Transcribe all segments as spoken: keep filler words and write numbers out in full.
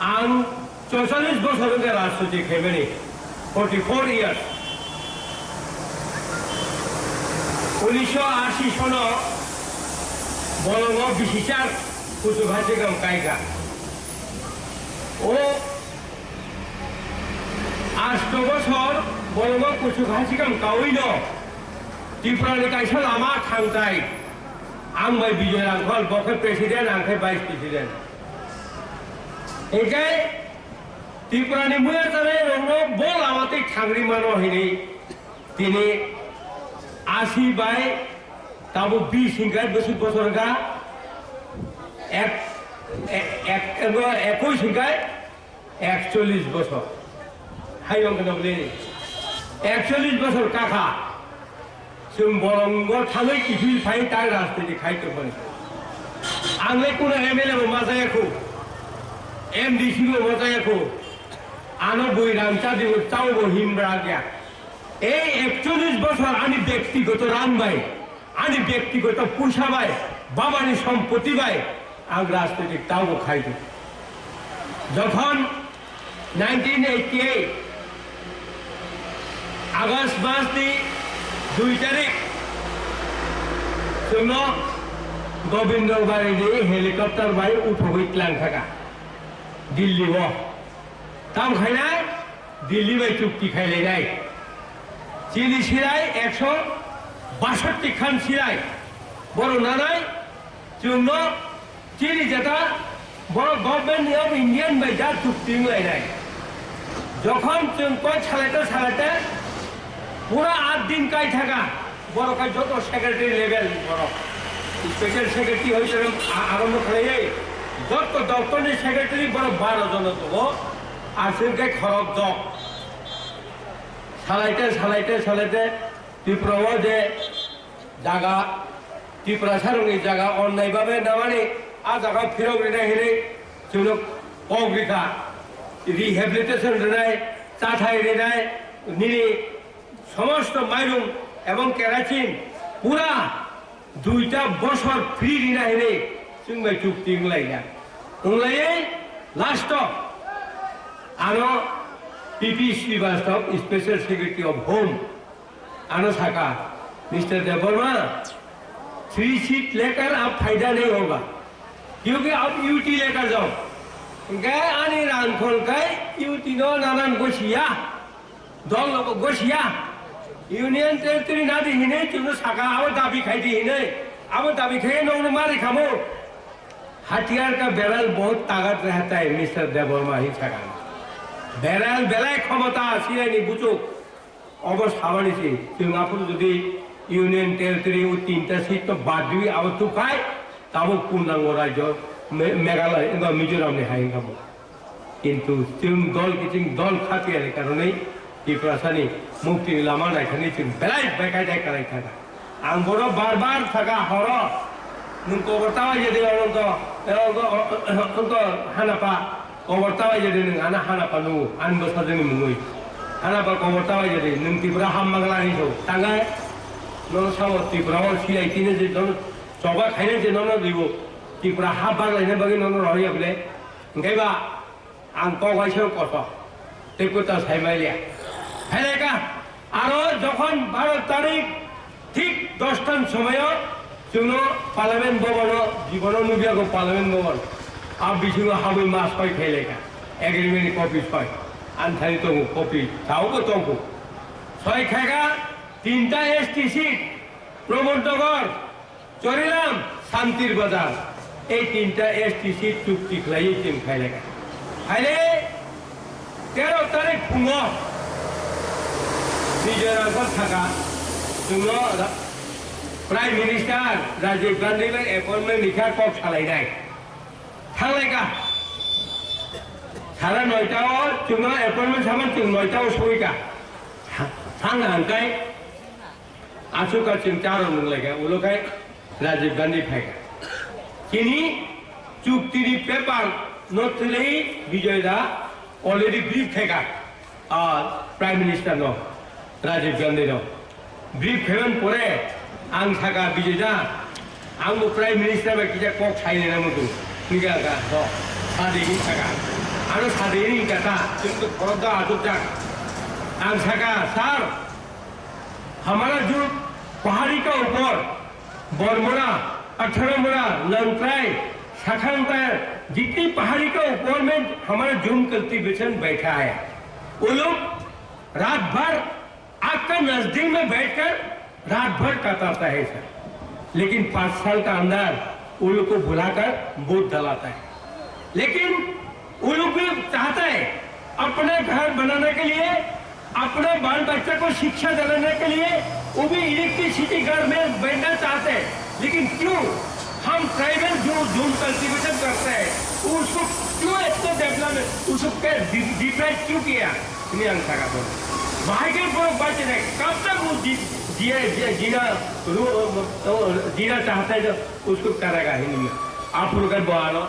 Ang choichalish bosor wngkha rajniti khaimani, forty four years. Unisho ashi sono bolongo bisichar kuchuk hachikam kaikha. O asto bosor bolongo kuchuk hachikam kawino Tripura ni kaisa lama thangtai. Ang bai Bijoy Rangkhol, bo khe president, ang khe vice president. Hinkhe Tripura ni muya chanai rokno bo lama tei thangri mano hinwi tini asi bai tabuk bis hinkhe bwswk bosor wngkha ek ek ek ekush hinkhe ekchollish bosor. Hai wngkha nokni ekchollish bosor kakha. Chwng bolongo thangwi kiphil phai tak rajniti khai tongmani. Ang le kuno M L A bo ma jaya khu, M D C bo ma jaya khu. Ano bui rang chadi bo chao bo himra gya. Ei ekchollish bosor ani byaktigoto rang bai, ani byaktigoto puisa bai, babani sompoti bai ang rajnitik tao bo khai di. Jokhon nineteen eighty eight August mas ni dui tarik chwngno Gobindo Bari ni helicopter bai uthogwi tlang thaka Delhi o. Tam khainai Delhi bai chukti khailainai. Chini sirai ekso basotti khan sirai. Borok nanai chwngno chini jeta borok Government of Indian bai da chukti wnglainai. Jokhon chwng kok salaite salaite pura aat din kai thaka, borok hai joto secretary level borok. Special secretary hoi chwng a-, arombho khlaiwi joto doptor ni secretary borok baro jono tongo. Aswk khe khorok jok. Salaite, salaite, salaite Tripura o je jaga, Tiprasa rokni jaga onnai babe namani a jaga phirok rinai hinwi chwngno kok rikha. Rehabilitation rinai, chathai rinai, nini somosto mairum ebong kerosene pura duita bosor free rina hinwi chwng bai chukti wnglaina. Wnglaiyai last o ano P P Srivastava, Special Secretary of Home, ano saka, "Mister Debbarma, three seat lekar ab phaida nahi hoga, kyunki ab U T lekar jao." Hingke ani rang khol kai U T no nanan gosiya. Dol logo gosiya, Union Territory nadi hinwi chwngno saka, abo dabi khaidi hinwi, abo dabi khai nokno mari khamu. Hatiyar ka beral bahut takat rehta hai, Mister Debbarma hi saka. Beral belai khomota sirai ni buchuk. Obo sabani si, chwng aphuru jodi Union Territory o tinta seat to bad diwi abo tukhai, tabuk purnango rajyo Me-, Meghalaya, wngkha Mizoram ni hai wngkha bo. Kintu chwng dol kiching dol kha piyani karonwi Tiprasani muktini lama naithani chwng belai bekhai dai kwlai thangkha. Ang bono bar bar sakha horo, nwng kobor ta bai jadi oro wngkha, oro wngkha, oro wngkha hana pa, kobor ta bai jadi nwng ano hana pa nungo, ani bwsajwkni mungwi. Hana pa kobor ta bai jadi nwng Tripura ham mangla hinwi sao. Tangai nono sao Tripura o C I T ni je nono choba khainai je nono ribo. Tripura ha baglaina bagwi nono rohorya bwle. Hwnkhe ba ang kok waisa koso tei kwtal sai maliya. Phailai ka aro jokhon baro tarik thik dos tan somoyo chwngno Parliament Bhavan o jibono nukya ko Parliament Bhavan. A bisingo habwi ma soi khailai ka agreement ni copy soi. Ani thani tongo copy sao ko tongkho. Soi khaika tinta S T seat Pramod Nagar, Choriram, Santir Bazar, ei tinta S T C chukti khlaiwi chwng khailai kha. Haile tero tarik phungo Bijoy Rangkhol thaka chwngno ra-, Prime Minister Rajiv Gandhi bai appointment rikha kok salainai. Thanglai kha. Sara noita o chwngno appointment saman chwng noita o sogwi kha. Thang hangkai Aswk ka chwng charo nunglaikha, ulo khai Rajiv Gandhi phaikha. Chini chuktini paper no twlwi Bijoy da already brief khaikha, ah, Prime Minister no, Rajiv Gandhi no. Brief khaiman pore ang saka Bijoy da, ang bo Prime Minister bai kisa kok sai nai mutu. Nigga ga do, sadi ni saka. Ano sadini kata, chwng to khorokda achukjak. Ang saka, "Sir, hamara jo pahari ka upor, Bormura, Atharamura, Langtrai, Sakhangtar, jitni pahari ka upor mein hamara jum cultivation baitha hai. Wo log raat bhar आपका नजदीक में बैठकर रात भर कटाता है सर, लेकिन पाँच साल का अंदर उन लोग को बुलाकर वोट डलाता है, लेकिन उन लोग भी चाहता है अपना घर बनाने के लिए, अपने बाल बच्चा को शिक्षा दिलाने के लिए, वो भी इलेक्ट्रिसिटी घर में बैठना चाहते हैं, लेकिन क्यों हम ट्राइबल जो जूम कल्टीवेशन करते हैं, उसको क्यों इतना डेवलपमेंट, उसको क्या डिप्राइव क्यों किया? Ini ang saka to. Bahai khe borok bachai nai, kab tak wo ji-, jiya, jiya, jina, ru-, jina chahta hai to usko karega hini. Aphuru khe bo ano,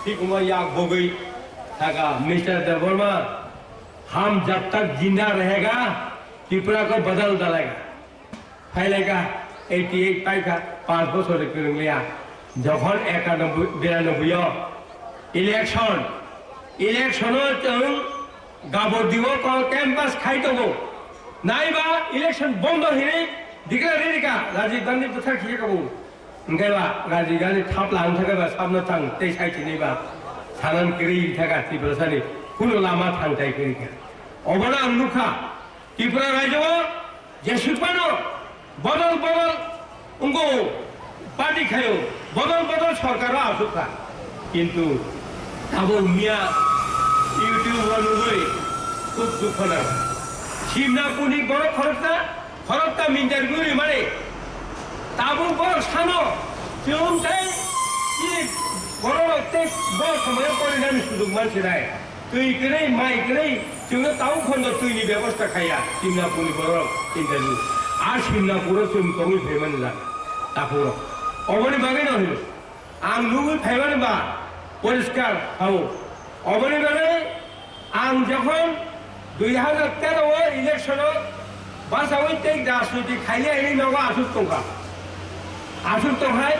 thik omo yak bogwi saka, "Mister Debbarma, hum jab tak jinda rahega, Tripura ko badal dalega." Phailaika, eighty eight paikha, panch bochor kwrwng liya. Jokhon ekanobboi, biranobboio election, election-o chwng Gabordi-o ko campus khai tongo. Naiba election bondo hinwi declare rwrwkha, Rajiv Gandhi bwthar khiya kabo. Hwnkhe ba Rajiv Gandhi thapla wngthakhe ba sabno thang tei sai sinai ba sanan kwrwi thaka Tiprasani kuno lama thangtai kwrwi kha. Obono ang nukha. Tripura rajyo o jesuk phano bodol bodol wngkho, party khaio, bodol bodol sorkar o asuk kha. Kintu tabuk miya YouTube o nugwi khub dukho nang. Simnapur ni borok khoroksa, khoroksa minjar guri mani. Tabuk borok sano, chwng tei chini borok rok tei bo somoi o porinani sujug mansi nai. Twi kwrwi, mai kwrwi, chwngno tabuk phono twini bebosta khaiya, Simnapurni borok interview. A Simnapuro chwng tongwi phaimani laga, takhuk rok. Oboni bagwi no hino. Ang nugwi phaimani ba poriskar hao. Oboni bagwi ang jokhon dui hajar tero o election o bachawi tei rajniti khaili hwnwi nogo aswk tongkha. Aswk tonghai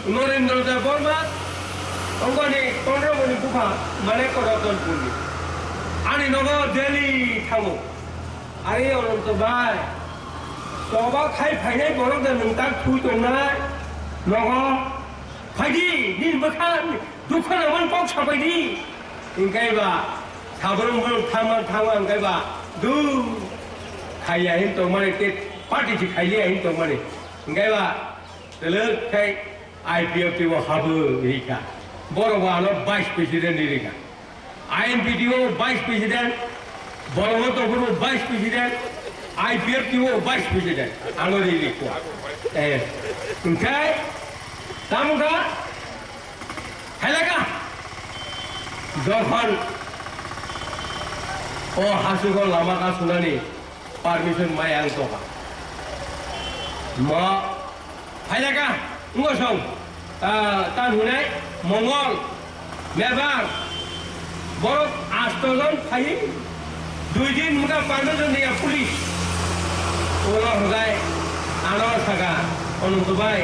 Narendra Debbarma, ongoni Kondromoni bupha, Manik Ratanpurni. Ani nogo daily thango. Are Ananto bhai, choba khai phainai borok da nwng tak thui tongnai? Nogo phaidi, nini bwkha dukha nangmani kok sapaidi. Hingkai ba, sabrung brung thangma thangma hingkai ba, du khaiya hin tongmani, te party si khailiya hin tongmani. Hingkai ba, Telek khai I P F T o habo rikha. Borok bo ano vice president ni rikha. I N P T o vice president, borok bo tongphuru vice president, I P F T o vice president. Ano ri rikha. Eh, hingkai tamo kha, khailaka. Jokhon o hasugo lama ka sunani permission mai ang tokha. Mo Phailaka, wngosong, ah, ta hwnai Mongol, Mebar, borok asto jon phai, dui din wngkha permission diya police. Ulo hwgai, ano saka, Ananto bhai,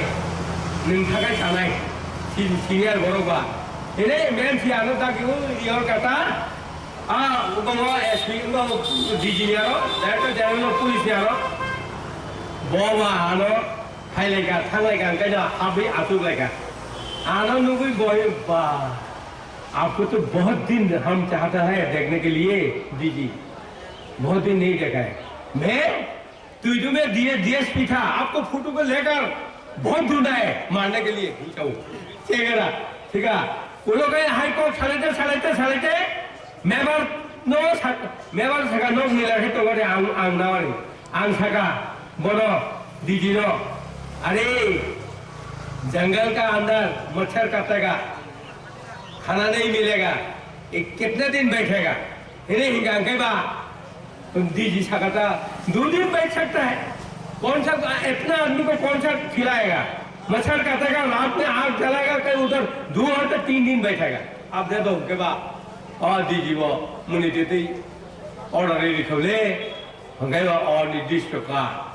nwng thakai sanai, si-, senior borok ba. Hine, men si ano dagi, o, yor kata, ah, wngkha S P, wngkha D G ni aro, director general of police ni aro, bo ba ano, Phailaika, thanglaika, hingke no habwi achuklaika. Ano nugwi boi, ba, "Aapko to bahut din hum chahta hai dekhne ke liye, D G. Bahut din nahi dekha hai." "Main, tui to main D S P tha, aapko photo ko lekar bahut dhunda hai, marne ke liye." Chau. Chegara, thik hai. Ulo kai High Court salete, salete, salete, Mebar no sak-, Mebar saka nok nila khe tongmani ang, ang nawari. Ang saka, bono, D G no, "Are, jangal ka andar machhar kattega, khana nahi milega, ye kitne din baithega?" Hine hinga ang kaiba, D G saka ta, "Do din baith sakta hai, kaun sa, itna aadmi ko kaun sa khilayega? Machhar kattega, raat mein aag jalayega, kahin udhar do ghanta teen din baithega." Ab de do kaiba, o D G bo, muni de de, order re khole. Hwnkhe o onirdisto kal.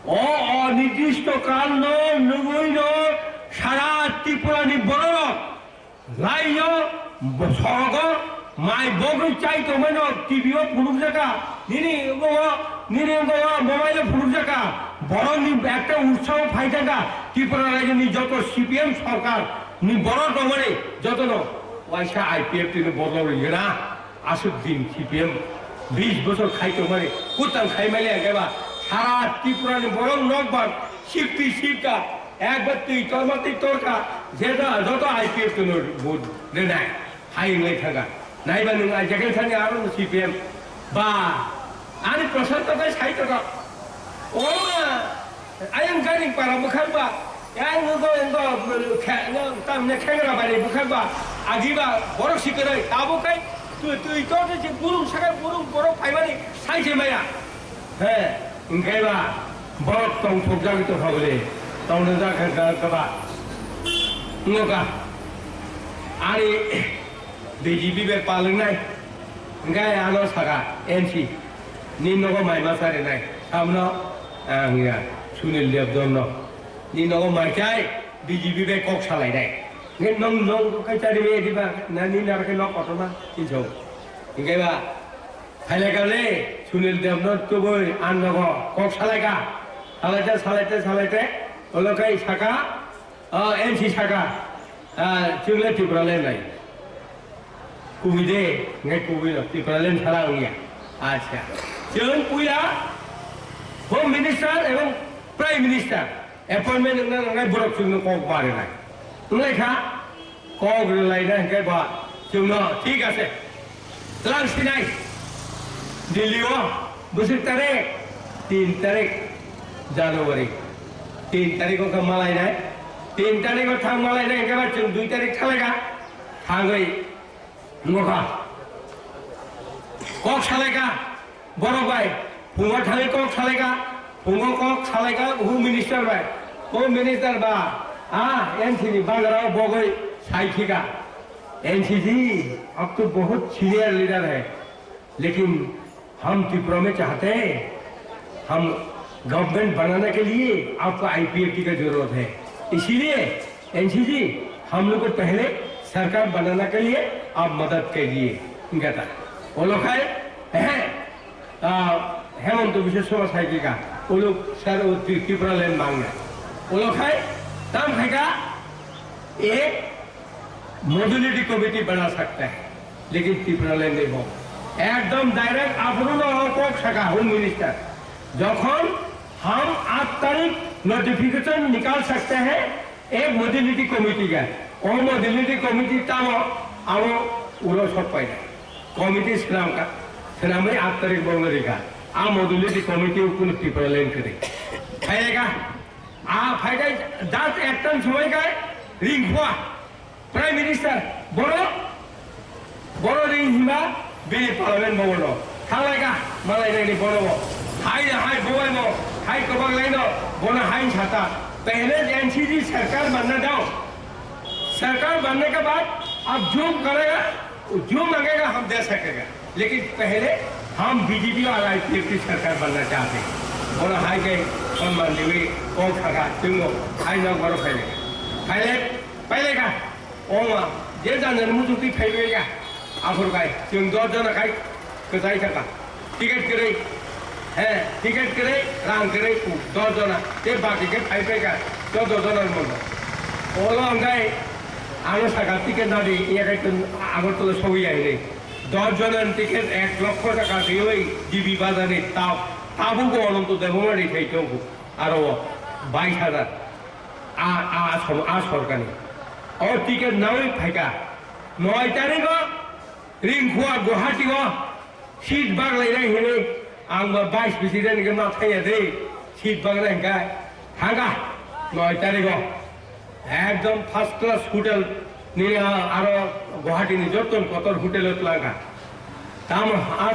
O onirdisto kalno nugwino sara Tripurani bororok laio, bo-, sorogo Mai bogwi chai tongmano T V o phunukjaka, nini wngkha, nini wngkha mobile o phunukjaka, borokni ekta utsaho phaijaka, Tripura rajyoni joto C P M sorkar ni borok tongmani jotono waisa I P F T ni bodol rwgwna. Aswk din C P M bish bosor khai tongmani, kwtal khai manya khe ba sara Tripura ni borok nokbar sifti sifka, ekbar twi torma twi torka, je da joto I P F T no vote rwnai. Hai wngwi thangkha. Naiba nwng ai jaga thani aro C P M. Ba, ani Prashant Tatai sai tongkha. O ma, ayang gari para bwkhak ba. Yang go go khe, no, tam ne khengra bari bwkhak ba. Agi ba, borok sikwrwi. Tabuk kai, tu, tu, to, to, je burung sakai burung borok phaimani sai se maya. He, wngkhe ba, borok tongthokjagwi tongkha bwle, tongthokjak kha kha ba. Wngkha, ani B J P bai palwngnai, wngkhe ano saka N C, ni nogo mai ma charinai, samno, ang ya, Sunil Debdorno, ni nogo mai chai, B J P bai kok salainai. Wngkhe nong, nong khe chari bai diba, na ni nar khe nok kotorma, tinso. Wngkhe ba, Phailakha le Sunil Debno tubui ang nogo kok salaikha. Salaite, salaite, salaite, olo kai saka, o, N C saka, ah, chwng le Tripura le nai. Kubui de, ngai kubui no, Tripura le sara wngya. Acha. Chwng puila Home Minister ebong Prime Minister. Appointment wngna nangnai borok chwngno kok barinai. Wnglaikha, kok rwlaina hinkhe ba chwngno thik ase. Twlang sinai. Delhi o bwswk tarik, tin tarik January. Tin tarik o khe malainai. Tin tarik o thang malainai hinkhe ba chwng dui tarik thalaikha. Thangwi Wngkha. Kok salaikha, borok bai. Phungo thangwi kok salaikha, phungo kok salaikha, Home Minister bai. Home Minister ba, ah, N C ni bagarao bogoi sai thika. N C ji, ab to bahut senior leader hai. Lekin हम त्रिपुरा में चाहते हैं, हम गवर्नमेंट बनाने के लिए आपको आईपीएफटी का जरूरत है, इसीलिए एनसीजी हम लोग को पहले सरकार बनाने के लिए आप मदद कीजिए। Gata. Olo khai, eh, ah, Hemant Biswa Sarma sai kika, olo sar o Tri-, Tripura land mangna. Olo khai, tam khai ka, ek modernity committee bana sakta hai, lekin Tipraland nahi ho. Ekdom direct aphuru no kok saka Home Minister, jokhon hum aath tarik notification nikal sakte hain ek modernity committee ka, o modernity committee tamo abo uro sok paina committee swnam ka, swnamwi aath tarik bongno rika, a modernity committee kunu Tipraland kwrwi. Phailaika, a phaikai just ekta somoi kai ringkhua. Prime Minister, bono, bono ring hima, bini parliament bo bono. Thanglaika, malai nai ni bono bo. Hai na hai bobai mo, hai kobak lai no, bono hai sata. Pehle N C G sarkar banna dao. Sarkar banne ke baad, ab jo karega, jo mangega, hum de sakega. Lekin pehle hum B J P wala I P F T sarkar banna chahte hain. Bono hai ke samman dewi, kok saka, tungo, hai no goro phaile. Phaile, phaile ka. O ma, je janani muchung twi phaibai ya. Aphuru kai, chwng dos jona kai, kwchai thangkha. Ticket kwrwi, he, ticket kwrwi, rang kwrwi, dos jona. Tei baki khe phaibai ka, chordo jona ni mondo. Olo ang kai, ano saka ticket nadi, iya kai tun Agartala sogwi ya hinwi. Dos jona ni ticket ek lokho taka riwi, G B Bazar ni ta-, tabuk bo Ananto Debbarma ni thai tongo. Aro bais hajar. A, a, som-, a sorkar ni. O ticket nawi phaika. Noi tarik o Ringkhua Guwahati o seat baglainai hinwi ang ba vice president khe ma thaiya de seat baglai hwnkha thangkha noi tarik o ekdom first class hotel ni aro Guwahati ni joto kotor hotel o twlangkha. Tamo a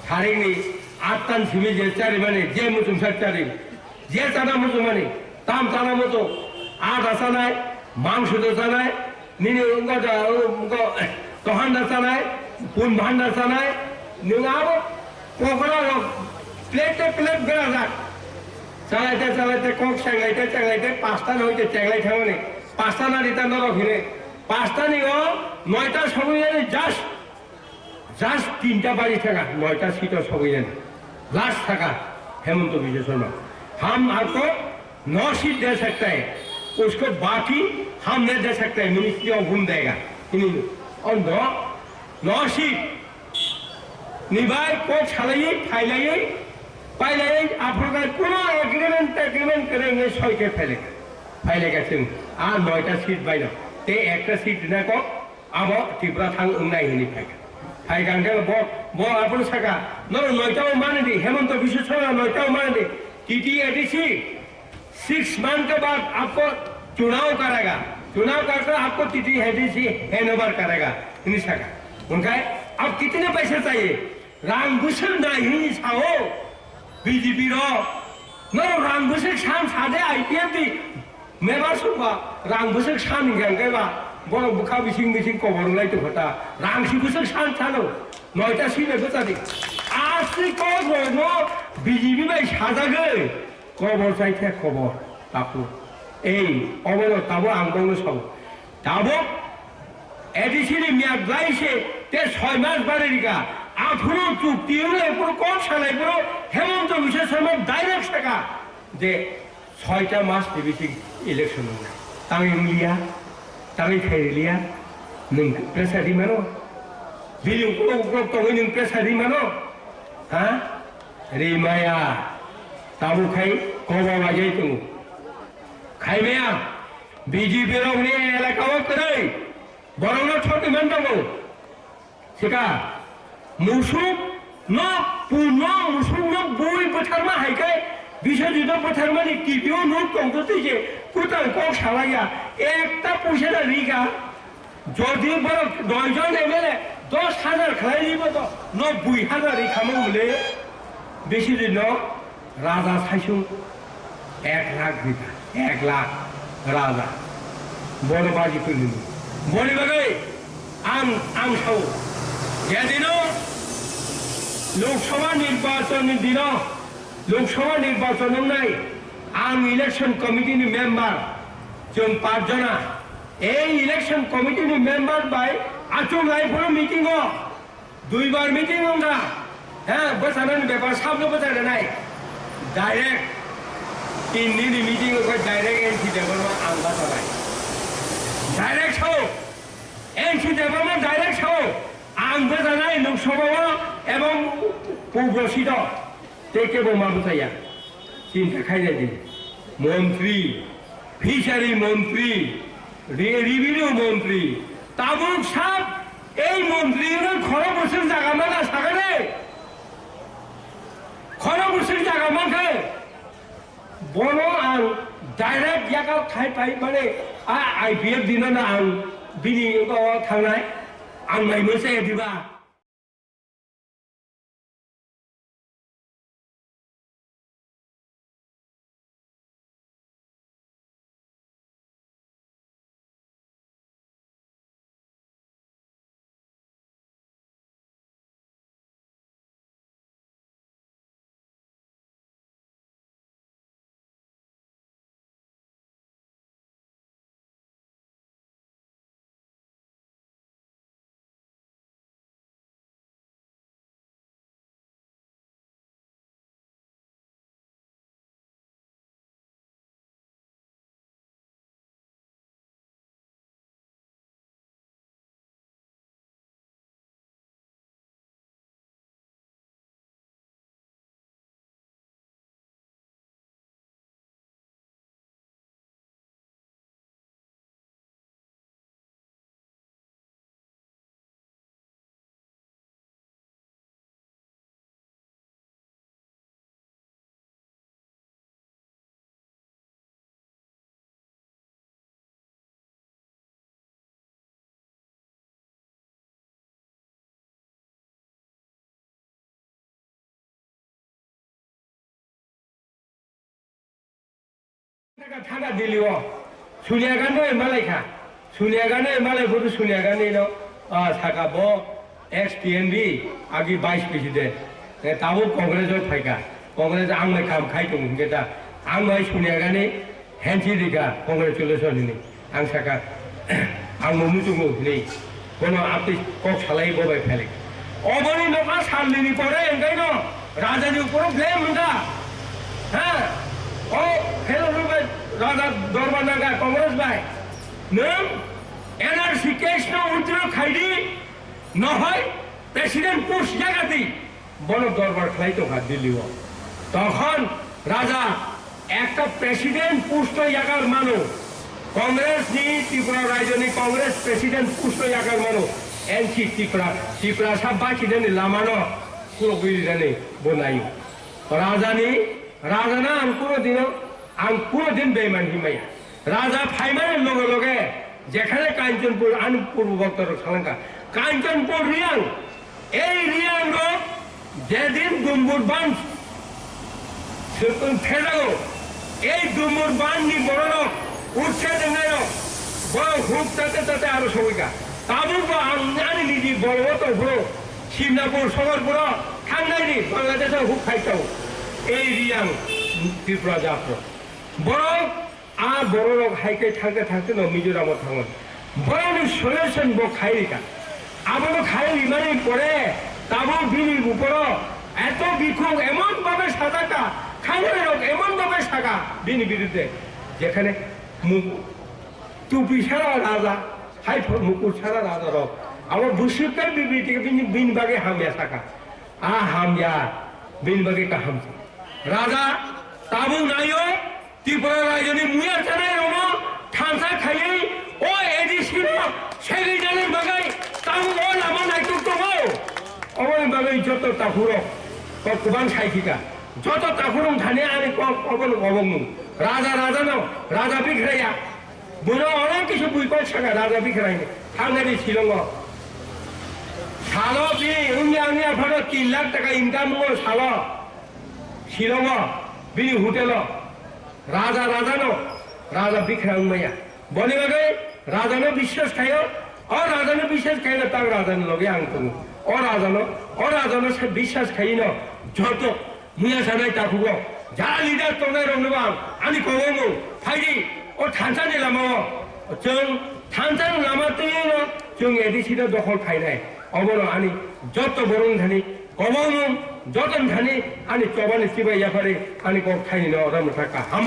tarik ni aat tan simi je charimani je muchungsa chari je chana muchungmani. Tam chana muchung, ada chanai, mangso da chanai, nini wngkha da, wngkha tohan da chanai, pun bhan da chanai, nwng abo pokora rok plate plate berajak. Chalaite chalaite kok chenglaite chenglaite pasta noite chenglai thangmani. Pasta na rita norok hini. Pasta ni o noita somoi yani just Just tinta baji thaka, noita seat o sogwi nani. Last thaka Hemanta Biswa Sarma. हम आपको नौ सीट दे सकता है, उसको बाकी हम नहीं दे सकता है, मिनिस्ट्री ऑफ होम देगा। Ini, oh, no, now seat. Ni bai kok salaiwi, phailaiwi, pailaiwi, aphuru bai kuno agreement, agreement kwrwi wngwi soi khe phailai kha. Phailai kha chwng, a noita seat baino. Tei ekta seat rina kok, abo Tripura thang wngnai hwnwi phaikha. Phaikha hwnkhe bo, bo abono sakha, "Norok noita o manwi di, Hemanta Biswa Sarma noita o manwi di, T T A D C six month ke baad aapko chunav karega, chunav karke aapko T T A D C handover karega," hwnwi sakha. Hwnkhe, "Ab kitne paisa chahiye?" Rang bwswk nai hwnwi sao B J P rok. Norok rang bwswk san sa de I P F ni member songba rang bwswk san hwnkhe hwnkhe ba borok bwkha bising bising kobor wngwi tongkha ta. Rang si bwswk san sano. Noita si bai bwchadi. Aswk kok rokno B J P bai sajagwi kobor chai khe kobor. Tapu. Ei, obono tabo ang bongno sao. Tabuk A D C ni miyat lai se te soi mas bari rika. Aphuru chukti wng lai phuru kok sa lai phuru Hemanta Biswa Sarma direct saka je soita mas ni bising election wng nai. Tangwi wng liya, tangwi khai liya, nwng pressure ri mano? Bini ukulok ukulok tongwi nwng pressure ri mano? Ha? Ri maya. Tabuk khai kobo wajai tongo. Khai maya. B J P rokni elaka o kwrwi borokno thokni man tongo. Sika musuk no puno musuk no bui bwtharma hai khe Biswajit no bwtharmani T V o nuk tongtho twi se kwtal kok salaiya ekta puisa da rika. Jodi borok noi jon M L A dos hajar khlai ribo to no bui hajar ri khamo mole besi di no raja saisung ek lakh bita ek lakh raja bono baji tuli ni boni bagwi ang ang sao jedino Lok Sabha nirbachon ni dino Lok Sabha nirbachon wngnai ang election committee ni member chwng pach jona Ei election committee ni member bai achuk lai phuru meeting o duibar meeting wngkha. He bwchanani bepar sabno bwchana nai. Direct tin din ni meeting o khe direct N C Debbarma ang bwchanai. Direct sao. N C Debbarma direct sao. Ang bwchanai Lok Sabha o ebong Pugro seat o. Tei kebo ma bwchaya. Chinta khainai di. Montri, fishery montri, re-, revenue montri. Tabuk sab ei montri no khoro bwswk jaga mangkha sakha de. Khoro bwswk jaga mangkha. Bono ang direct yakal khai pai mane a I P F dino na ang bini o thangnai. Ang nai mose diba. Thaka thaka Delhi o Sonia Gandhi bai malai kha. Sonia Gandhi bai malai bodo Sonia Gandhi no, ah, saka bo ex T N B agi vice president. Eh, tabuk Congress o phaikha. Congress ang bai kam khai tongo hwnkhe ta. Ang bai Sonia Gandhi handshake rikha, congratulations hwnwi. Ang sakha, ang bo muchungo hwnwi. Bono aptwi kok salai bo bai phailai. Oboni nokha salnini pore engkaino rajani uporo blame wngkha. Ha? O hello bai raja dorbar nangkha Congress bai. Nwng N R C case no withdraw khaidi, nohoi president post yagadi. Bono dorbar khlai tongkha Delhi o. Tokhon raja ekta president post o yagar mano. Congress ni Tripura rajyo ni Congress president post o yagar mano. N C Tripura, Tripura sa bachina ni lama no kuro gwi rinani bo nayo. Raja ni, raja na ang kuro dino, ang kuro din beiman himaya. Raja phaimani loge loge jekhane Kanchanpur ani purbo bhokto rok salangkha. Kanchanpur Riyang, ei Riyang rok jedin Dumbur ban se-, thejago, ei Dumbur ban ni borok rok utse dengnai rok borok huk tate tate aro sogwikha. Tabuk bo ang ani niji bol o tongphuru Simnapur Soborpuro thangnai ni Bangladesh o huk khai tong. Ei Riyang Tripura jaat rok. Borok A bororok hai khe thangkhe thangkhe no Mizoram o thango. Borokni solution bo khai rika. Abono khai rimani pore tabuk bini uporo eto bikhuk emon bhabe sajak kha, khairok emon bhabe saka bini birudde. Jekhane mu-, tupi sara raja, hai pho-, mukur sara raja rok. Abo bwswk khe bibiti bini, bini bagwi hamya saka. A hamya, bini bagwi kaham. Raja tabuk naio, Tripura rajyoni muya chanai rokno thansa khaiwi o A D C no segwi jani bagwi tabuk o lama naitok tongo. Oboni bagwi joto takhurok kok kwbang sai khika. Joto takhurok thani ani kok obono obongmung. Raja rajano, raja bikhraya. Bono onek kisu bui kok saka raja bikhrayni. Thangnani Shillongo. Salo bini wngya wngya phano tin lakh taka income wngo salo. Shillongo, bini hotelo, raja rajano, raja bikra wngmaya. Boni bagwi rajano biswas khaio, o rajano biswas khaino tang rajani loge ang tongo. O rajano, o rajano se biswas khaino joto muya sanai takhugo, jara leader tongnai rokno bo ang ani kogongo phaidi o thansani lamao chwng thansani lama twiwi no chwng A D C no dokhol khainai. Obono ani joto borok thani Kwbangmung joto thani ani chobani chibai yaphari ani kok thaini no oro mwthakha. Hama.